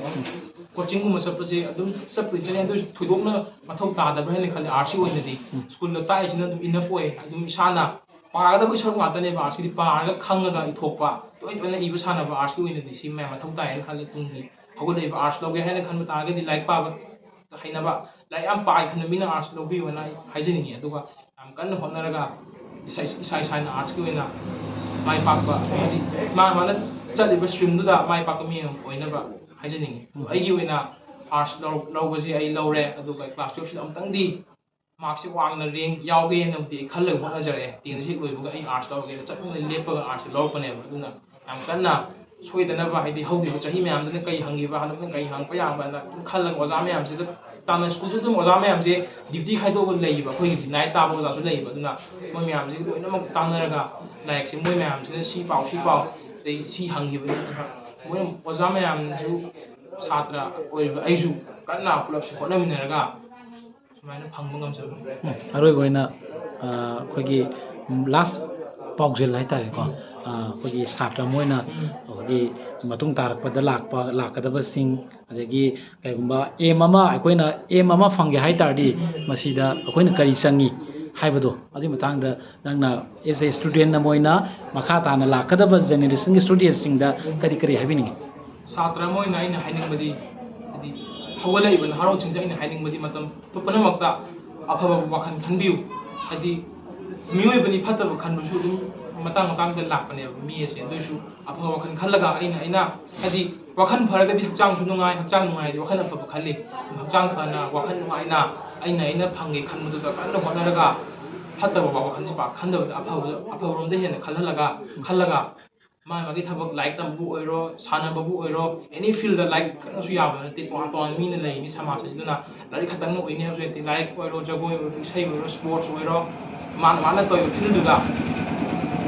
ꯀꯣꯆꯤꯡꯒꯨꯝꯕ ꯆꯠꯄꯁꯦ ꯑꯗꯨꯝ ꯆꯠꯄꯨꯗꯤ ꯆꯠꯂꯦ, ꯑꯗꯨ ꯑꯣꯏꯔꯁꯨ ꯊꯣꯏꯗꯣꯛꯅ ꯃꯊꯧ ꯇꯥꯗꯕ꯭ꯔꯥ ꯍꯥꯏꯅ ꯈꯜꯂꯦ ꯑꯥꯔꯠꯁꯀꯤ ꯑꯣꯏꯅꯗꯤ꯫ ꯁ꯭ꯀꯨꯜꯗ ꯇꯥꯛꯏꯁꯤꯅ ꯑꯗꯨꯝ ꯏꯅꯐ ꯑꯣꯏ, ꯑꯗꯨꯝ ꯏꯁꯥꯅ ꯄꯥꯒꯗꯕꯒꯤ ꯁꯔꯨꯛ ꯉꯥꯛꯇꯅꯦꯕ ꯑꯥꯔꯠꯁꯀꯤꯗꯤ꯫ ꯄꯥꯔꯒ ꯈꯪꯉꯒ ꯏꯊꯣꯛꯄ, ꯇꯣꯏ ꯇꯣꯏꯅ ꯏꯕ ꯁꯥꯟꯅꯕ ꯑꯥꯔꯠꯁꯀꯤ ꯑꯣꯏꯅꯗꯤ ꯁꯤ ꯃꯌꯥꯝ ꯃꯊꯧ ꯇꯥꯏ ꯍꯥꯏꯅ ꯈꯜꯂꯦ꯫ ꯇꯨꯡꯒꯤ ꯍꯧꯒꯠꯂꯛꯏꯕ ꯑꯥꯔꯠꯁ ꯂꯧꯒꯦ ꯍꯥꯏꯅ ꯈꯟꯕ ꯇꯥꯔꯒꯗꯤ ꯂꯥꯏꯔꯤꯛ ꯄꯥꯕ ꯍꯩꯅꯕ, ꯂꯥꯏꯔꯤꯛ ꯌꯥꯝ ꯄꯥꯏ ꯈꯟꯕ ꯃꯤꯅ ꯑꯥꯔꯠꯁ ꯂꯧꯕꯤꯌꯨ ꯍꯥꯏꯅ ꯑꯩ ꯍꯥꯏꯖꯅꯤꯡꯉꯤ꯫ ꯑꯗꯨꯒ ꯌꯥꯝ ꯀꯟꯅ ꯍꯣꯠꯅꯔꯒ ꯏꯁꯥ ꯏꯁꯥ ꯏꯁꯥꯅ ꯑꯥꯔꯠꯁꯀꯤ ꯑꯣꯏꯅ ꯃꯥꯏ ꯄꯥꯛꯄ, ꯍꯥꯏꯗꯤ ꯃꯥ ꯃꯥꯅ ꯆꯠꯂꯤꯕ ꯁ꯭ꯇ꯭ꯔꯤꯝꯗꯨꯗ ꯃꯥꯏ ꯄꯥꯛꯄ ꯃꯤ ꯑꯃ ꯑꯣꯏꯅꯕ ꯍꯥꯏꯖꯅꯤꯡꯉꯤ꯫ ꯑꯗꯣ ꯑꯩꯒꯤ ꯑꯣꯏꯅ ꯑꯥꯔꯠꯁ ꯂꯧ-, ꯂꯧꯕꯁꯦ ꯑꯩ ꯂꯧꯔꯦ, ꯑꯗꯨꯒ ꯀ꯭ꯂꯥꯁ ꯇꯨꯌꯦꯜꯞꯁꯤꯗ ꯑꯃꯨꯛꯇꯪꯗꯤ ꯃꯥꯔꯛꯁꯦ ꯋꯥꯡꯅ ꯔꯦꯡ ꯌꯥꯎꯒꯦꯅꯕꯨꯗꯤ ꯑꯩ ꯈꯜꯂꯒ ꯍꯣꯠꯅꯖꯔꯛꯑꯦ꯫ ꯇꯦꯟꯁꯦ ꯍꯦꯛ ꯂꯣꯏꯕꯒ ꯑꯩ ꯑꯥꯔꯠꯁ ꯂꯧꯔꯒꯦꯅ ꯆꯞ ꯃꯥꯟꯅ ꯂꯦꯞꯄꯒ ꯑꯥꯔꯠꯁꯁꯦ ꯂꯧꯔꯛꯄꯅꯦꯕ꯫ ꯑꯗꯨꯅ ꯌꯥꯝ ꯀꯟꯅ ꯁꯣꯏꯗꯅꯕ, ꯍꯥꯏꯗꯤ ꯍꯧꯈꯤꯕ ꯆꯍꯤ ꯃꯌꯥꯝꯗꯨꯅ ꯀꯩ ꯍꯪꯈꯤꯕ, ꯍꯟꯗꯛꯅ ꯀꯩ ꯍꯪꯉꯛꯄ ꯌꯥꯕꯅ ꯑꯗꯨꯝ ꯈꯜꯂꯒ ꯑꯣꯖꯥ ꯃꯌꯥꯝꯁꯤꯗ ꯇꯥꯟꯅ, ꯁ꯭ꯀꯨꯜꯁꯨ ꯑꯗꯨꯝ ꯑꯣꯖꯥ ꯃꯌꯥꯝꯁꯦ ꯗ꯭ꯌꯨꯇꯤ ꯈꯥꯏꯗꯣꯛꯑꯒ ꯂꯩꯌꯦꯕ, ꯑꯩꯈꯣꯏꯒꯤꯗꯤ ꯅꯥꯏꯠ ꯇꯥꯕ ꯑꯣꯖꯥꯁꯨ ꯂꯩꯌꯦꯕ꯫ ꯑꯗꯨꯅ ꯃꯣꯏ ꯃꯌꯥꯝꯁꯤꯒ ꯂꯣꯏꯅꯃꯛ ꯇꯥꯟꯅꯔꯒ ꯂꯥꯏꯔꯤꯛꯁꯦ ꯃꯣꯏ ꯃꯌꯥꯝꯁꯤꯅ ꯁꯤ ꯄꯥꯎ, ꯁꯤ ꯄꯥꯎ, ꯑꯗꯩ ꯁꯤ ꯍꯪꯈꯤꯕꯅꯤ꯫ ꯃꯣꯏ ꯑꯣꯖꯥ ꯃꯌꯥꯝꯁꯨ, ꯁꯥꯇ꯭ꯔ ꯑꯣꯏꯔꯤꯕ ꯑꯩꯁꯨ ꯀꯟꯅ ꯄꯨꯂꯞꯁꯦ ꯍꯣꯠꯅꯃꯤꯟꯅꯔꯒ ꯁꯨꯃꯥꯏꯅ ꯐꯪꯕ ꯉꯝꯖꯕꯅꯤ꯫ ꯎꯝ, ꯑꯔꯣꯏꯕ ꯑꯣꯏꯅ, ꯑ, ꯑꯩꯈꯣꯏꯒꯤ ꯂꯥꯁ ꯄꯥꯎꯖꯦꯜ ꯍꯥꯏꯇꯥꯔꯦꯀꯣ, ꯑ, ꯑꯩꯈꯣꯏꯒꯤ ꯁꯥꯇ꯭ꯔ ꯑꯃ ꯑꯣꯏꯅ ꯑꯩꯈꯣꯏꯒꯤ ꯃꯇꯨꯡ ꯇꯥꯔꯛꯄꯗ ꯂꯥꯛꯄ, ꯂꯥꯛꯀꯗꯕꯁꯤꯡ, ꯑꯗꯒꯤ ꯀꯩꯒꯨꯝꯕ ꯑꯦꯝ ꯑꯃ, ꯑꯩꯈꯣꯏꯅ ꯑꯦꯝ ꯑꯃ ꯐꯪꯒꯦ ꯍꯥꯏ ꯇꯥꯔꯗꯤ ꯃꯁꯤꯗ ꯑꯩꯈꯣꯏꯅ ꯀꯔꯤ ꯆꯪꯉꯤ? ꯍꯥꯏꯕꯗꯣ, ꯑꯗꯨꯒꯤ ꯃꯇꯥꯡꯗ ꯅꯪꯅ as a student ꯑꯃ ꯑꯣꯏꯅ ꯃꯈꯥ ꯇꯥꯅ ꯂꯥꯛꯀꯗꯕ generationꯒꯤ studentꯁꯤꯡꯗ ꯀꯔꯤ ꯀꯔꯤ ꯍꯥꯏꯕꯤꯅꯤꯡꯉꯤ? ꯁꯥꯇ꯭ꯔ ꯑꯃ ꯑꯣꯏꯅ ꯑꯩꯅ ꯍꯥꯏꯅꯤꯡꯕꯗꯤ, ꯍꯥꯏꯗꯤ, ꯍꯧꯒꯠꯂꯛꯏꯕ ꯅꯍꯥꯔꯣꯜꯁꯤꯡꯁꯦ ꯑꯩꯅ ꯍꯥꯏꯅꯤꯡꯕꯗꯤ, ꯃꯇꯝ ꯄꯨꯝꯅꯃꯛꯇ ꯑꯐꯕ ꯋꯥꯈꯜ ꯈꯟꯕꯤꯌꯨ꯫ ꯍꯥꯏꯗꯤ, ꯃꯤꯑꯣꯏꯕꯅꯤ, ꯐꯠꯇꯕ ꯈꯟꯕꯁꯨ ꯑꯗꯨꯝ ꯃꯇꯥꯡ ꯃꯇꯥꯡꯗ ꯂꯥꯛꯄꯅꯦꯕ ꯃꯤ ꯑꯁꯦ꯫ ꯑꯗꯨ ꯑꯣꯏꯁꯨ ꯑꯐꯕ ꯋꯥꯈꯜ ꯈꯜꯂꯒ, ꯑꯩꯅ ꯑꯩꯅ ꯍꯥꯏꯗꯤ, ꯋꯥꯈꯜ ꯐꯔꯒꯗꯤ ꯍꯛꯆꯥꯡꯁꯨ ꯅꯨꯡꯉꯥꯏ, ꯍꯛꯆꯥꯡ ꯅꯨꯡꯉꯥꯏꯔꯗꯤ ꯋꯥꯈꯜ ꯑꯐꯕ ꯈꯜꯂꯤ꯫ ꯍꯛꯆꯥꯡ ꯐꯅ, ꯋꯥꯈꯜ ꯅꯨꯡꯉꯥꯏꯅ, ꯑꯩꯅ ꯑꯩꯅ ꯐꯪꯒꯦ ꯈꯟꯕꯗꯨꯗ ꯀꯟꯅ ꯍꯣꯠꯅꯔꯒ, ꯐꯠꯇꯕ ꯋꯥꯈꯜꯁꯦ ꯄꯥꯛ ꯈꯟꯗꯕꯗ, ꯑꯐꯕꯗ, ꯑꯐꯕꯔꯣꯝꯗ ꯍꯦꯟꯅ ꯈꯜꯍꯜꯂꯒ, ꯈꯜꯂꯒ, ꯃꯥꯒꯤ ꯃꯥꯒꯤ ꯊꯕꯛ, ꯂꯥꯏꯔꯤꯛ ꯇꯝꯕꯕꯨ ꯑꯣꯏꯔꯣ, ꯁꯥꯟꯅꯕꯕꯨ ꯑꯣꯏꯔꯣ, any fieldꯗ, ꯂꯥꯏꯔꯤꯛ ꯈꯛꯅꯁꯨ ꯌꯥꯕ ꯅꯠꯇꯦ, ꯇꯣꯉꯥꯟ ꯇꯣꯉꯥꯟꯕ ꯃꯤꯅ ꯂꯩꯔꯤꯅꯤ ꯁꯃꯥꯖꯁꯤꯗ꯫ ꯑꯗꯨꯅ ꯂꯥꯏꯔꯤꯛ ꯈꯛꯇꯪꯅ ꯑꯣꯏꯅꯤ ꯍꯥꯏꯕꯁꯨ ꯅꯠꯇꯦ, ꯂꯥꯏꯔꯤꯛ ꯑꯣꯏꯔꯣ, ꯖꯒꯣꯏ ꯑꯣꯏꯔꯣ, ꯏꯁꯩ ꯑꯣꯏꯔꯣ, sports ꯑꯣꯏꯔꯣ, ꯃꯥꯅ ꯃꯥꯅ ꯇꯧꯔꯤꯕ fieldꯗꯨꯗ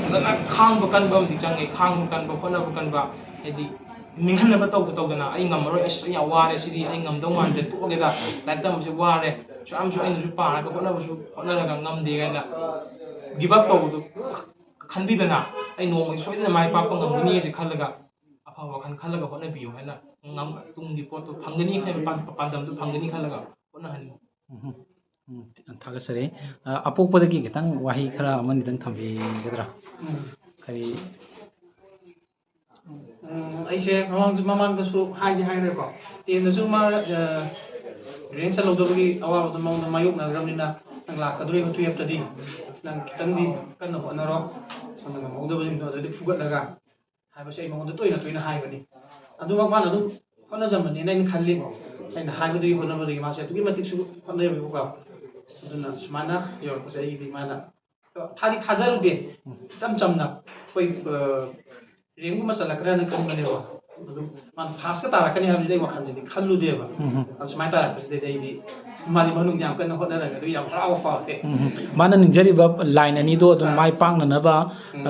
ꯐꯖꯅ ꯈꯥꯡꯕ ꯀꯟꯕ ꯑꯃꯗꯤ ꯆꯪꯉꯦ꯫ ꯈꯥꯡꯕ ꯀꯟꯕ, ꯍꯣꯠꯅꯕ ꯀꯟꯕ, ꯍꯥꯏꯗꯤ, ꯅꯤꯡꯍꯟꯅꯕ ꯇꯧꯗ ꯇꯧꯗꯅ, "ꯑꯩ ꯉꯝꯃꯔꯣꯏ, ꯑꯁ, ꯑꯩ ꯌꯥꯝ ꯋꯥꯔꯦ, ꯁꯤꯗꯤ ꯑꯩ ꯉꯝꯗꯧ ꯃꯥꯟꯗ꯭ꯔꯦ, ꯇꯣꯛꯑꯒꯦꯗ, ꯂꯥꯏꯔꯤꯛ ꯇꯝꯕꯁꯦ ꯋꯥꯔꯦ, ꯁꯨꯌꯥꯝꯁꯨ ꯑꯩꯅꯁꯨ ꯄꯥꯔꯒ ꯍꯣꯠꯅꯕꯁꯨ ꯍꯣꯠꯅꯔꯒ ꯉꯝꯗꯦ" ꯍꯥꯏꯅ give up ꯇꯧꯕꯗꯨ ꯈꯟꯕꯤꯗꯅ, "ꯑꯩ ꯅꯣꯡꯃꯗꯤ ꯁꯣꯏꯗꯅ ꯃꯥꯏ ꯄꯥꯛꯄ ꯉꯝꯒꯅꯤ" ꯍꯥꯏꯁꯦ ꯈꯜꯂꯒ, ꯑꯐꯕ ꯋꯥꯈꯜ ꯈꯜꯂꯒ ꯍꯣꯠꯅꯕꯤꯌꯨ ꯍꯥꯏꯅ, ꯉꯝ-, ꯇꯨꯡꯒꯤ ꯄꯣꯠꯇꯣ ꯐꯪꯒꯅꯤ ꯍꯥꯏꯕ ꯄꯥꯟ-, ꯄꯥꯟꯗꯝꯗꯣ ꯐꯪꯒꯅꯤ ꯈꯜꯂꯒ ꯍꯣꯠꯅꯍꯟꯅꯤꯡꯉꯤ꯫ ꯎꯝ, ꯎꯝ, ꯊꯥꯒꯠꯆꯔꯤ꯫ ꯑ, ꯑꯄꯣꯛꯄꯗꯒꯤ ꯈꯤꯇꯪ ꯋꯥꯍꯩ ꯈꯔ ꯑꯃꯅꯤꯗꯪ ꯊꯝꯕꯤꯒꯗ꯭ꯔꯥ? ꯎꯝ꯫ ꯀꯔꯤ? ꯎꯝ, ꯑꯩꯁꯦ ꯃꯃꯥꯡꯁꯨ, ꯃꯃꯥꯡꯗꯁꯨ ꯍꯥꯏꯗꯤ ꯍꯥꯏꯈ꯭ꯔꯦꯀꯣ, tenꯗꯁꯨ ꯃꯥ, ꯑ, rank ꯆꯜꯍꯧꯗꯕꯒꯤ ꯑꯋꯥꯕꯗꯣ ꯃꯉꯣꯟꯗ ꯃꯥꯌꯣꯛꯅꯈ꯭ꯔꯕꯅꯤꯅ, ꯅꯪ ꯂꯥꯛꯀꯗꯧꯔꯤꯕ twelveꯇꯗꯤ ꯅꯪ ꯈꯤꯇꯪꯗꯤ ꯀꯟꯅ ꯍꯣꯠꯅꯔꯣ, ꯁꯣꯝꯗ ꯉꯝꯍꯧꯗꯕꯁꯤꯡꯗꯣ ꯑꯗꯨꯗꯤ ꯐꯨꯒꯠꯂꯒ ꯍꯥꯏꯕꯁꯦ ꯑꯩ ꯃꯉꯣꯟꯗ ꯇꯣꯏꯅ ꯇꯣꯏꯅ ꯍꯥꯏꯕꯅꯤ꯫ ꯑꯗꯨꯃꯛ ꯃꯥꯅ ꯑꯗꯨꯝ ꯍꯣꯠꯅꯖꯃꯅꯤꯅ ꯑꯩꯅ ꯈꯜꯂꯤ꯫ ꯑꯩꯅ ꯍꯥꯏꯕꯗꯨꯒꯤ ꯍꯣꯠꯅꯕꯗꯒꯤ ꯃꯥꯁꯦ ꯑꯗꯨꯛꯀꯤ ꯃꯇꯤꯛꯁꯨ ꯍꯣꯠꯅꯩꯌꯦꯕꯀꯣ꯫ ꯑꯗꯨꯅ ꯁꯨꯃꯥꯏꯅ ꯌꯧꯔꯛꯄꯁꯦ ꯑꯩꯒꯤꯗꯤ ꯃꯥꯅ ꯊꯥꯗꯤ ꯊꯥꯖꯔꯨꯗꯦ꯫ ꯏꯆꯝ ꯆꯝꯅ ꯑꯩꯈꯣꯏ, ꯑ, rankꯒꯨꯝꯕ ꯆꯠꯂꯛꯀꯗ꯭ꯔꯥꯅ ꯈꯟꯕꯅꯦꯕ꯫ ꯑꯗꯨꯝ ꯃꯥꯅ firstꯀ ꯇꯥꯔꯛꯀꯅꯤ ꯍꯥꯏꯕꯁꯤꯗꯤ ꯑꯩ ꯋꯥꯈꯜꯗꯗꯤ ꯈꯜꯂꯨꯗꯦꯕ꯫ ꯎꯝ, ꯎꯝ꯫ ꯑꯗꯨ ꯁꯨꯃꯥꯏꯅ ꯇꯥꯔꯛꯄꯁꯤꯗꯗꯤ ꯑꯩꯗꯤ ꯃꯥꯗꯤ ꯃꯅꯨꯡꯗ ꯌꯥꯝ ꯀꯟꯅ ꯍꯣꯠꯅꯔꯝꯃꯦ, ꯑꯗꯨ ꯌꯥꯝ ꯍꯔꯥꯎꯕ ꯐꯥꯎꯋꯦ꯫ ꯎꯝ, ꯎꯝ꯫ ꯃꯥꯅ ꯅꯤꯡꯖꯔꯤꯕ line ꯑꯅꯤꯗꯣ ꯑꯗꯨꯝ ꯃꯥꯏ ꯄꯥꯛꯅꯅꯕ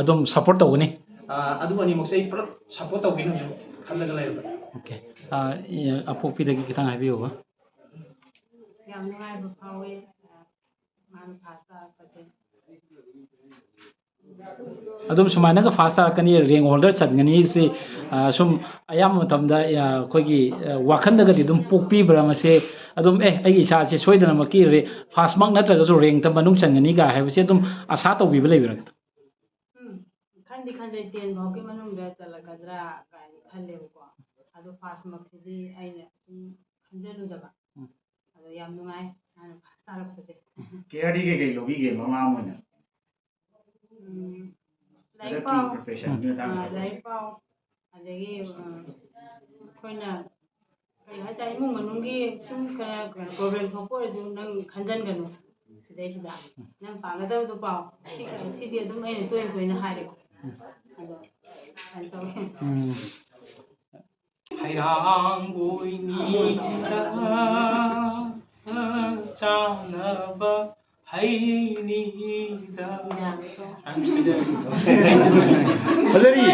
ꯑꯗꯨꯝ support ꯇꯧꯒꯅꯤ꯫ ꯑ, ꯑꯗꯨ ꯑꯅꯤꯃꯛꯁꯦ ꯑꯩ ꯄꯨꯂꯞ support ꯇꯧꯒꯦꯅ ꯍꯧꯖꯤꯛ ꯈꯜꯂꯒ ꯂꯩꯔꯕꯅꯤ꯫ Okay꯫ ꯑ, ꯏ-, ꯑꯄꯣꯛꯄꯤꯗꯒꯤ ꯈꯤꯇꯪ ꯍꯥꯏꯕꯤꯌꯨꯕ꯫ ꯌꯥꯝ ꯅꯨꯡꯉꯥꯏꯕ ꯐꯥꯎꯋꯦ, ꯑ, ꯃꯥꯅ first ꯇꯥꯔꯛꯄꯁꯦ꯫ ꯑꯗꯨꯝ ꯁꯨꯃꯥꯏꯅꯒ ꯐꯥꯁ ꯇꯥꯔꯛꯀꯅꯤ, ꯔꯦꯡ ꯍꯣꯜꯗꯔ ꯆꯟꯒꯅꯤ ꯁꯤ, ꯑ, ꯁꯨꯝ ꯑꯌꯥꯝꯕ ꯃꯇꯝꯗ, ꯑ, ꯑꯩꯈꯣꯏꯒꯤ, ꯑ, ꯋꯥꯈꯜꯗꯒꯗꯤ ꯑꯗꯨꯝ ꯄꯣꯛꯄꯤꯕ꯭ꯔꯥ ꯃꯁꯦ? ꯑꯗꯨꯝ, "ꯑꯦ, ꯑꯩꯒꯤ ꯏꯆꯥꯁꯦ ꯁꯣꯏꯗꯅꯃꯛꯀꯤ ꯔꯦ-, ꯐꯥꯁꯃꯛ ꯅꯠꯇ꯭ꯔꯒꯁꯨ ꯔꯦꯡꯇ ꯃꯅꯨꯡ ꯆꯟꯒꯅꯤꯒ" ꯍꯥꯏꯕꯁꯦ ꯑꯗꯨꯝ ꯑꯁꯥ ꯇꯧꯕꯤꯕ ꯂꯩꯕ꯭ꯔꯥ? ꯎꯝ, ꯈꯟꯗꯤ ꯈꯟꯖꯩ, ꯇꯦꯟ ꯐꯥꯎꯒꯤ ꯃꯅꯨꯡꯗ ꯆꯜꯂꯛꯀꯗ꯭ꯔꯥ ꯀꯥꯏꯅ ꯈꯜꯂꯦꯕꯀꯣ꯫ ꯑꯗꯣ ꯐꯥꯁꯃꯛꯁꯤꯗꯤ ꯑꯩꯅ ꯁꯨꯝ ꯈꯟꯖꯜꯂꯨꯗꯕ꯫ ꯎꯝ꯫ ꯑꯗꯣ ꯌꯥꯝ ꯅꯨꯡꯉꯥꯏ ꯃꯥꯅ ꯐꯥꯁ ꯇꯥꯔꯛꯄꯁꯦ꯫ ꯀꯦꯌꯔꯗꯤ ꯀꯩꯀꯩ ꯂꯧꯕꯤꯒꯦ ꯃꯃꯥ ꯑꯃ ꯑꯣꯏꯅ? ꯎꯝ, ꯂꯥꯏꯔꯤꯛ ꯍꯟꯗꯛꯀꯤ ꯄꯥꯎ꯫ ꯄ꯭ꯔꯤꯄꯦꯔꯦꯁꯟꯒꯤ ꯃꯇꯥꯡꯗ ꯑꯥ, ꯍꯥꯏꯕꯤꯌꯨ꯫ ꯂꯥꯏꯔꯤꯛ ꯄꯥꯎ꯫ ꯑꯗꯒꯤ, ꯑ, ꯑꯩꯈꯣꯏꯅ ꯀꯔꯤ ꯍꯥꯏꯇꯥꯔꯦ, ꯏꯃꯨꯡ ꯃꯅꯨꯡꯒꯤ ꯁꯨꯝ ꯈꯔ, ꯀꯩꯅꯣ, ꯄ꯭ꯔꯣꯕ꯭ꯂꯦꯝ ꯊꯣꯛꯄ ꯑꯣꯏꯔꯁꯨ ꯅꯪ ꯈꯟꯖꯟꯒꯅꯨ꯫ ꯁꯤꯗꯩꯁꯤꯗ ꯅꯪ ꯄꯥꯒꯗꯕꯗꯣ ꯄꯥꯎ꯫ ꯁꯤ, ꯁꯤꯗꯤ ꯑꯗꯨꯝ ꯑꯩꯅ ꯇꯣꯏꯅ ꯇꯣꯏꯅ ꯍꯥꯏꯔꯦꯀꯣ꯫ ꯑꯗꯣ ꯀꯩꯅꯣ ꯇꯧꯋꯦ꯫ ꯎꯝ꯫ ꯍꯩꯔꯥꯡꯒꯣꯏꯅꯤꯗ ꯆꯥꯅꯕ ꯍꯩꯅꯤꯗ꯫ ꯐꯖꯔꯤ꯫